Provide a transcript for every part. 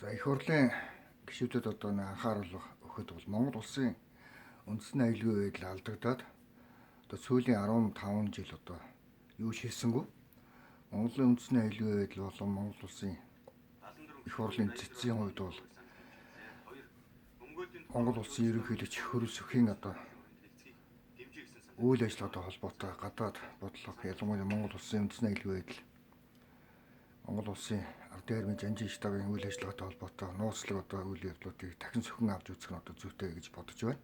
За их хурлын гишүүдэд одоо нэг анхаарал өгөхөд бол Монгол улсын үндэсний аюулгүй байдал алдагдаад одоо сүүлийн 15 жил одоо юу ч хийсэнгүй. Монголын үндэсний аюулгүй байдал болон Монгол улсын их хурлын цэцгийн хувьд бол Монгол улсын ерөнхийлөгч хөрөлсөхийн одоо үйл ажиллагаатай холбоотой гадаад бодлого, ялангуяа Монгол улсын үндэсний аюулгүй байдал, Монгол улсын Ардын армийн жанжин штабын үйл ажиллагаатай холбоотой нууцлаг одоо үйл явдлуудыг дахин сөхөн авч үзэх нь одоо зүйтэй гэж бодож байна.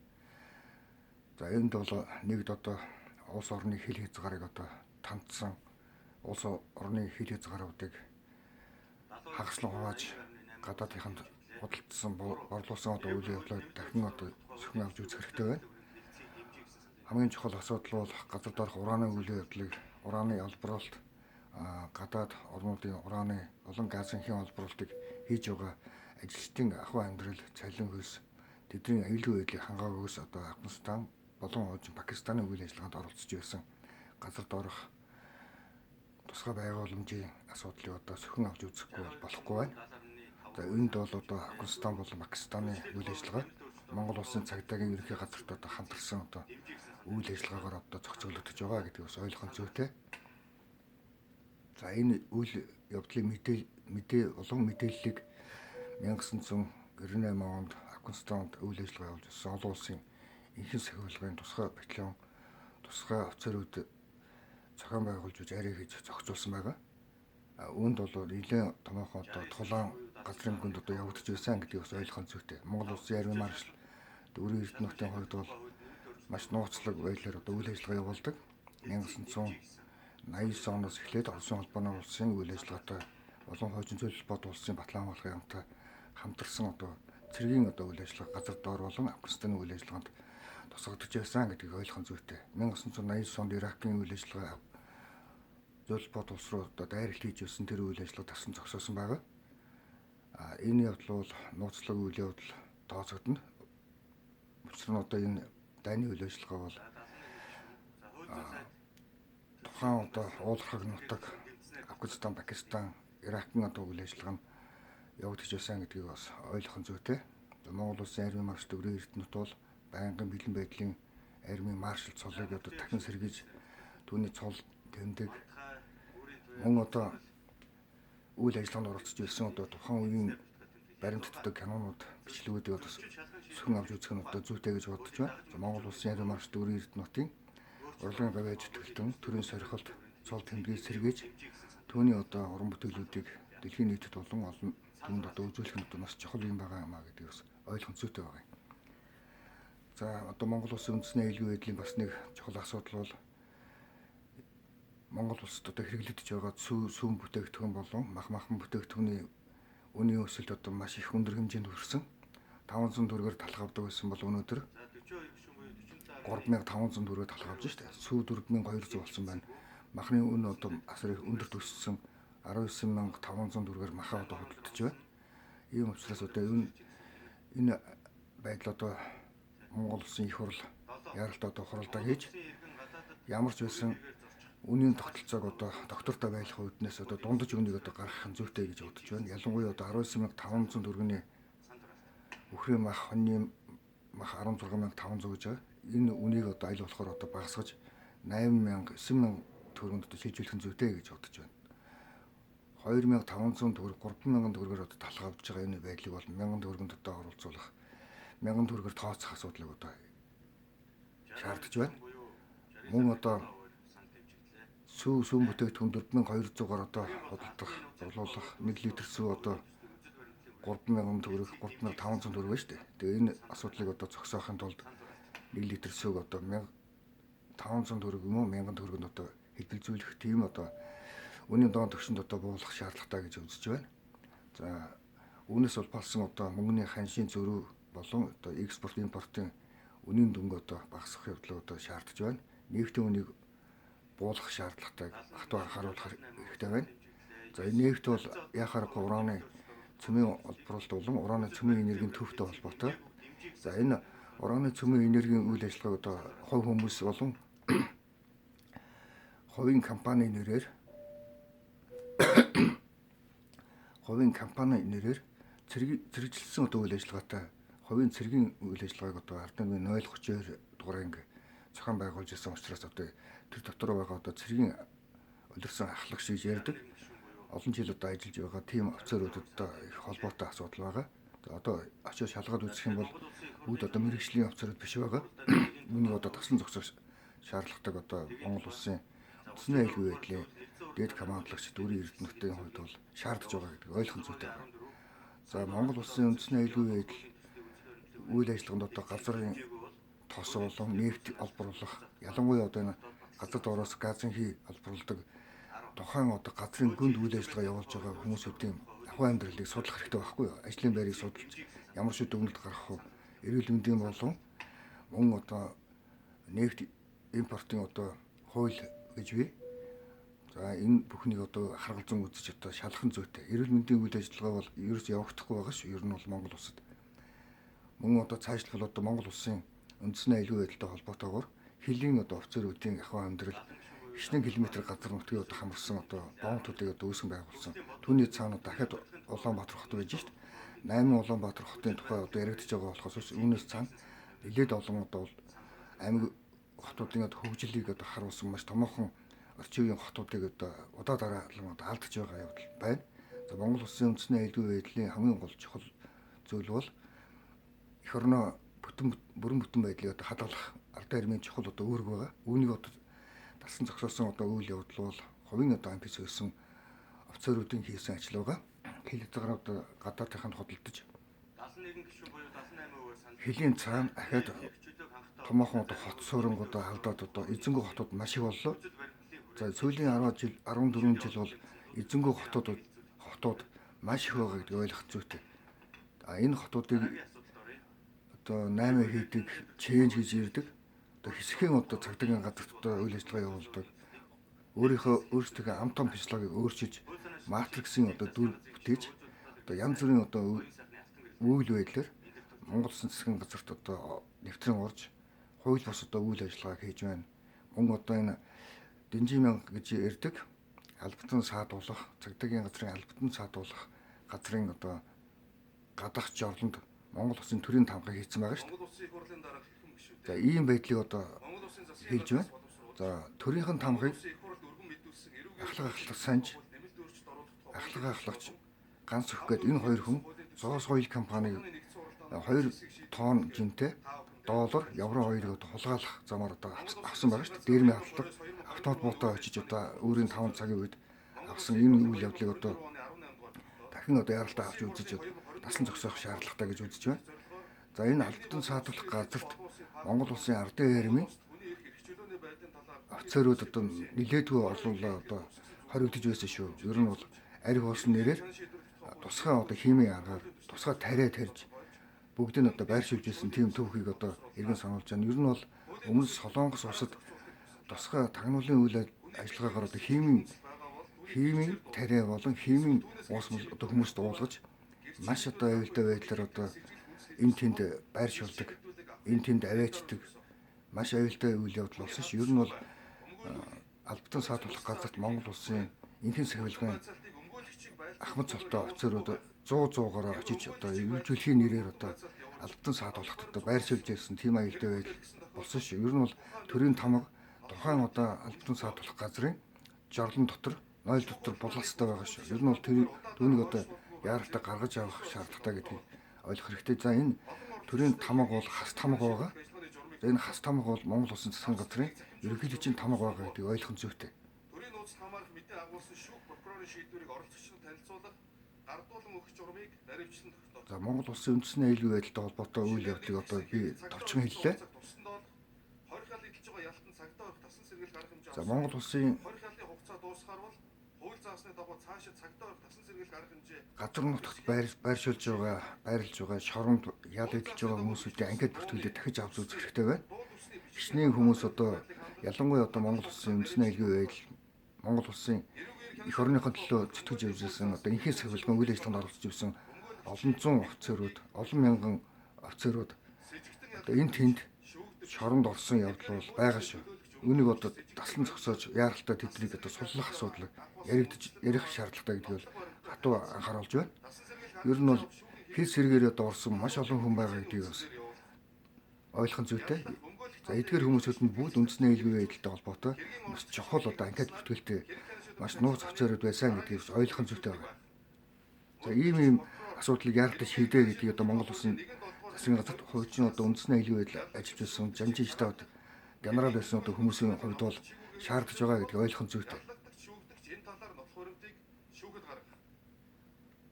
За энд бол нэгд одоо улс орны хил хязгаарыг одоо тантсан улс орны хил хязгааруудыг хагаслан хувааж гадаадынханд худалдсан борлуулсан одоо үйл явдлыг дахин одоо сөхөн авч үзэх хэрэгтэй байна. Хамгийн чухал асуудал бол газар доорх ураны үйл явдлыг, ураны олборлолт, гадаад орнуудын ураны болон газын хийн олборлолтыг хийж байгаа ажилчдын ахуй амьдрал, цалин хөлс, тэдний аюулгүй байдлыг хангаагүйс одоо Афганистан болон хуучин Пакистаны үйл ажиллагаанд оролцож байсан газар доорх тусгай байгууламжийн асуудлыг одоо сөхөн авч үзэхгүй бол болохгүй байна. За энд бол одоо Афганистан болон Пакистаны үйл ажиллагаа Монгол улсын цагдаагийн ерөнхий газарт одоо хамтарсан одоо үйл ажиллагаагаар одоо зохицуулагдаж байгаа гэдгийг бас ойлгох нь зүйтэй. За энэ үйл явдлын мэдээ болон мэдээллийг 1998 онд Афганистанд үйл ажиллагаа явуулж байсан олон улсын инхэн сахиулгын тусгай батальон тусгай офицерууд зохион байгуулж арай хийж зохицуулсан байгаа. Үүнд бол нэлээд томоохон одоо тулаан газрын гүнд одоо явагдаж байсан гэдгийг бас ойлгох нь зүйтэй. Монгол улсын армийн маршал Дөрвөн Эрдэнэтийн хувьд бол маш нууцлаг байдлаар одоо үйл ажиллагаа явуулдаг. 1989 оноос эхлээд Оросын холбооны улсын үйл ажиллагаатай болон хуучин зөвлөл бод улсын Батлан хаалгын хамтаа хамтарсан одоо цэргийн одоо үйл ажиллагаа газар доор болон Афганистаны үйл ажиллагаанд тусгагдж байсан гэдгийг ойлгох нь зүйтэй. 1989 онд Иракийн үйл ажиллагаа зөвлөл бод улс руу одоо дайралт хийж байсан тэр үйл ажиллагаа тасан зогсоосон байгаа. А энэ явдал бол нууцлаг үйл явдал тооцогдоно. Учир нь одоо энэ дайны үйл ажиллагаа бол тухайн одоо уулархаг нутаг Афганистан, Пакистан, Иракийн одоо үйл ажиллагаа нь явагдаж байсан гэдгийг бас ойлгох нь зүйтэй. Монгол улсын армийн маршал Дөрвөн Эрдэнэт бол байнгын бэлэн байдлын армийн маршал цолыг одоо дахин сэргийж түүний цол тэмдэг мөн одоо үйл ажиллагаанд оролцож байсан одоо тухайн үеийн баримтат одоо кинонууд, бичлэгүүдийг одоо сөхөн авч үзэх нь одоо зүйтэй гэж бодож байна. Монгол улсын армийн маршал Дөрвөн Эрдэнэтийн урлагийн гавьяа зүтгэлтэн төрийн сорилт цол тэмдгийг сэргийж түүний одоо уран бүтээлүүдийг дэлхийн нийтэд болон олон түмэнд одоо үзүүлэх нь одоо маш чухал юм байгаа юм а гэдгийг бас ойлгох нь зүйтэй байгаа юм. За одоо Монгол улсын үндэсний аюулгүй байдлын бас нэг чухал асуудал бол Монгол улсад одоо хэрэглэгдэж байгаа сүүн бүтээгдэхүүн болон мах махан бүтээгдэхүүний үнийн өсөлт одоо маш их өндөр хэмжээнд хүрсэн. 500 төгрөгөөр талах авдаг байсан бол өнөөдөр 3500 төгрөгөөр талах авч штэ. Сүү 4200 болсон байна. Махны үн одоо асар их өндөрт өссөн 19500 төгрөгөөр маха одоо худалдаж байна. Ийм учраас одоо энэ байдал одоо Монгол улсын их хурл яралт одоо хуралдаа хийж ямар ч байсан үнийн тогтолцоог одоо доктортой байх үүднээс одоо дундаж үнийг одоо гаргах нь зүйтэй гэж бодож байна. Ялангуяа одоо 19500 төгрөгийн үхрийн мах, хоньны мах 16500 гэж байгаа. Энэ үнийг одоо аль болохоор одоо багасгаж 8000, 9000 төгрөгөнд одоо шийдвэрлэх нь зүйтэй гэж бодож байна. 2500 төгрөг, 3000 төгрөгөөр одоо талах авч байгаа энэ байдлыг бол 1000 төгрөгөнд одоо оролцуулах, 1000 төгрөгөөр тооцох асуудлыг одоо шаардж байна. Мөн одоо сүүн бүтээгдэхүүн 4200-аар одоо худалдах, борлуулах 1 литр сүү одоо 3000 төгрөг, 3500 төгрөг байна шүү дээ. Тэгээ энэ асуудлыг одоо зогсоохын тулд 1 литр сүүг одоо 1500 төгрөг юм уу 1000 төгрөгөнд одоо хэлбэлзүүлэх тийм одоо үнийн дон төвшөнд одоо буулгах шаардлагатай гэж үзэж байна. За үүнээс бол болсон одоо мөнгөний ханшийн зөрүү болон одоо экспорт импортын үнийн дүнг одоо багасгах явдлыг одоо шаардж байна. Нефтийн үнийг буулгах шаардлагатай хатуу анхааруулах хэрэгтэй байна. За энэ нефт бол яхаарахгүй ураны цөмийн олборлолт болон ураны цөмийн энергийн төвтэй холбоотой. За энэ ураны цөмийн энергийн үйл ажиллагааг одоо хувь хүмүүс болон хувийн компани нэрээр Цэрэгжилсэн одоо үйл ажиллагаатай хувийн цэргийн үйл ажиллагааг одоо Ардын 032 дугаар анги зохион байгуулж ирсэн учраас одоо тэр дотор байгаа одоо цэргийн улирсан ахлагч гэж ярьдаг. Олон жил одоо ажиллаж байгаа тийм офицеруудад одоо их холбоотой асуудал байгаа. Одоо очиж шалгаад үзэх юм бол бүгд одоо мэргэжлийн офицерууд биш байгаа. Үүнийг одоо таслан зогсоох шаардлагатай одоо Монгол улсын үндэсний аюулгүй байдлын дээд командлагч Дүрийн Эрдэнэтийн хувьд бол шаардж байгаа гэдэг ойлгох зүйтэй байна. За Монгол улсын үндэсний аюулгүй байдал үйл ажиллагаанд одоо газрын тос болон нефть олборлох, ялангуяа одоо энэ газар доороос газын хий олборлодог тухайн одоо газрын гүнд үйл ажиллагаа явуулж байгаа хүмүүсүүдийн ахуй амьдралыг судлах хэрэгтэй байхгүй юу? Ажлын байрыг судалж ямар шиг дүгнэлт гаргах вэ? Эрүүл мэндийн болон мөн одоо нефть импортын одоо хууль гэж бий. За энэ бүхнийг одоо харгалзан үзэж одоо шалах нь зүйтэй. Эрүүл мэндийн үйл ажиллагаа бол ерөөс явагдахгүй байгаа шүү. Ер нь бол Монгол улсад. Мөн одоо цаашлбал одоо Монгол улсын үндэсний аюулгүй байдалтай холбоотойгоор хөлийн одоо офицеруудын ахуй амьдрал хичнээн километр газар нутгийг одоо хамарсан одоо бомбуудыг одоо үүсгэн байгуулсан. Түүний цаана дахиад Улаанбаатар хот байж шít. 8 Улаанбаатар хотын тухай одоо яригдж байгаа болохоос үүнээс цаана нэлээд олон одоо аймаг хотуудын одоо хөгжлийг одоо харуулсан маш томоохон орчин үеийн хотуудыг одоо удаа дараалан одоо алдаж байгаа явдал байна. За Монгол улсын үндэсний аюулгүй байдлын хамгийн гол чухал зүйл бол эх орноо бүтэн бүрэн бүтэн байдлыг одоо хадгалах ардын армийн чухал одоо үүрэг байгаа. Үүнийг одоо дасан зогсоосон одоо үйл явдал бол хувийн одоо ампис байсан офицеруудын хийсэн ажил байгаа. Хил хязгаар одоо гадаадынханд хөдөлдөж 71 гишүүн буюу 78%-аар санал хөлийн цаана ахаад эрх чөлөөг хангахтай томоохон одоо хот суурангуудаа алдаад одоо эзэнгүү хотууд маш их боллоо. үзэл баримтлалын За сүүлийн 10 жил 14 жил бол эзэнгүү хотууд маш их байгаа гэдгийг ойлгох зүйтэй. А энэ хотуудыг дараагийн асуудалд оръё. одоо 8 хийдэг, ченж гэж ирдэг. Одоо хэсгийн одоо цагдаагийн газарт одоо үйл ажиллагаа явуулдаг. Өөрсдийнхөө ам том физиологийг өөрчилж матриксын одоо дүр бүтээж одоо янз бүрийн одоо үйл байдлаар Монгол Улсын засгийн газарт одоо нэвтрэн орж хууль бус одоо үйл ажиллагаа хийж байна. Мөн одоо энэ Дэнжин мянга гэж ярьдаг албатан саадуулах, цагдаагийн газрын албатан саадуулах газрын одоо гадах жорлонд Монгол Улсын төрийн тамга хийцэн байгаа шүү дээ. Монгол Улсын их хурлын дарга хэрхэн гишүүдээ За ийм байдлыг одоо Монгол Улсын засгийн хэлж байна. газраас боловсруулах За төрийнхэн тамгыг Улсын их хуралд өргөн мэдүүлсэн эрүүгийн ахлах ахлах санж нэмэлт өөрчлөлт оруулах тухай ахлах ахлагч ганц өх гээд энэ хоёр хүн Зоос ойл компаниг нэгдсэн хуралдаанд 2 тонн жинтэй доллар, евро хоёрыг одоо хулгайлах замаар одоо авсан байгаа шүү дээ. Дээрмийн автлага автомат буутаа очиж одоо өөрийн 5 цагийн үед авсан энэ үйл явдлыг одоо дахин одоо яралтай авч үзэж дасан зогсоох шаардлагатай гэж үзэж байна. За энэ албатан саатуулах газарт Монгол Улсын ардын армийн хүний эрх эрх чөлөөний байдлын талаар офицерууд одоо нилээдгүй олонлоо одоо хоригдож байсан шүү. Ер нь бол ариг хоосон нэрээр тусгай одоо химийн аргаар тусгай тариа тарьж бүгдийг нь одоо байршуулж ирсэн тийм түүхийг одоо иргэн сануулж байна. Ер нь бол өмнө Солонгос улсад тусгай тагнуулын үйл ажиллагаагаар одоо химийн тариа болон химийн уус одоо хүмүүст уулгаж маш одоо аюултай байдлаар одоо энэ тэнд байршуулдаг, энэ тэнд аваачдаг маш аюултай үйл явдал болсон ш. Ер нь бол албатан саатуулах газарт Монгол улсын энхэн сахилгын байцаалтыг өмгөөлөгчийг байлдах ахмад цолтой офицерууд 100-100-аараа очиж одоо эвлжүүлэхийн нэрээр одоо албатан саатуулахад одоо байршуулж ирсэн тийм аюултай байдал болсон ш. Ер нь бол төрийн тамга тухайн одоо албатан саатуулах газрын жорлон дотор 0 дотор булаацтай байгаа шүү. Ер нь бол тэр түүнийг одоо яаралтай гаргаж авах шаардлагатай гэдгийг ойлгох хэрэгтэй. За энэ төрийн тамга бол хас тамга байгаа. ажиллагааны журмыг За энэ хас тамга бол Монгол Улсын засгийн газрын ерөнхийлөгчийн тамга байгаа гэдгийг ойлгох нь зүйтэй. төрийн нууц хамаарах мэдээ агуулсан шүүх прокурорын шийдвэрийг оролцогчдод танилцуулах гардуулан өгөх журмыг наривчлан тогтоох. За Монгол Улсын үндэсний аюулгүй байдалтай холбоотой үйл явдлыг одоо би товчхон хэллээ. Туссан доолох 20 хял эдэлж байгаа ялтан цагдаа орох тасан сэргийлэх арга хэмжээ За авсан. Монгол Улсын 20 хялын хугацаа дуусахаар бол хууль заасны дагуу цаашид цагдаа орох тасан сэргийлэх арга хэмжээ газар нутагт байршуулж байгаа, байрлаж байгаа, шоронд ял эдэлж байгаа хүмүүсүүдийн анкет бүртгүүлээ дахиж авч үзэх хэрэгтэй байна. дуул усны бичиг Хичнээн хүмүүс одоо ялангуяа одоо Монгол Улсын үндэсний аюулгүй байдал, Монгол Улсын эх орныхоо төлөө зүтгэж явж байсан одоо энхийн сахилгын үйл ажиллагаанд оролцож байсан олон зуун офицерууд, олон мянган офицерууд сэжигтэн одоо энэ тэнд шоронд орсон явдал бол байгаа шүү. Үүнийг одоо таслан зогсоож яаралтай тэднийг одоо суллах асуудал яригдж ярих шаардлагатай гэдгийг бол хатуу анхааруулж байна. тасан сэргийлэх Ер нь бол хил сэргээрээ дорсон маш олон хүн байгаа гэдгийг бас ойлгох нь зүйтэй. За эдгээр хүмүүсүүд нь бүгд үндэсний аюулгүй байдалтай холбоотой маш чухал одоо анкет бүртгэлтэй маш нууц офицерууд байсан гэдгийг бас ойлгох нь зүйтэй байна. За ийм асуудлыг яаралтай шийдэ гэдгийг одоо Монгол улсын засгийн газарт хувьчин одоо үндэсний аюулгүй байдал ажиллаж байсан жанжин штаб генерал байсан одоо хүмүүсийн хувьд бол шаардж байгаа гэдгийг ойлгох нь зүйтэй. Яллагдагч шүүгдэгч энэ талаар нотлох хуримтыг шүүхэд гаргах.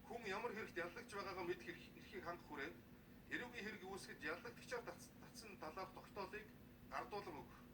Хүн ямар хэрэгт яллагч байгаагаа мэдэх эрхийг хангах хүрээнд эрүүгийн хэрэг үүсгэж яллагдагчаар татсан талаарх тогтоолыг гардуулан өгөх.